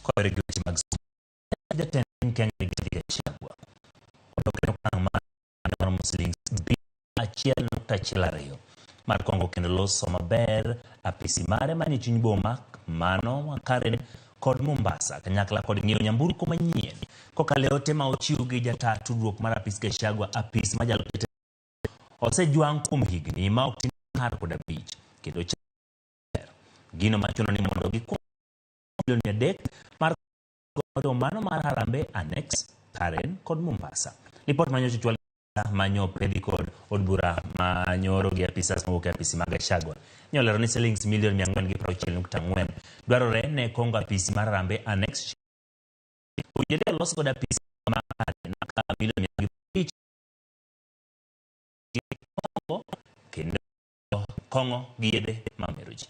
Kowere gi weche mag somo, jatend piny Kenya Rigathi Gachagua odok e okang' maromo siling bilion 1.12 mar kongo kendo loso maber apisi mare manie chuny boma mano ma Karen kod Mombasa kanyakla kod ng'iewo nyamburko manyien kokalo e ote ma ochiw gi jata tudruok mar apis Gachagua apis ma jalup jatend osejwang' kuom higni ma ok tin 15 kendo gino machuno ni mondo gikwa milion 300 mar godo mano mar Harambee Annex, Karen kod Mombasa. Lipot manyocha ochwal manyo pedhi kod od bura manyoro gi apisas mowuok e apisi mag Gachagua nyolero ni silings milion 464.4 dwarore ne kongo apisi mar Harambee Annex owinjore olos godo apisi ma Karen ka milion 500 kendo kong'o gi yedhe mamero ji.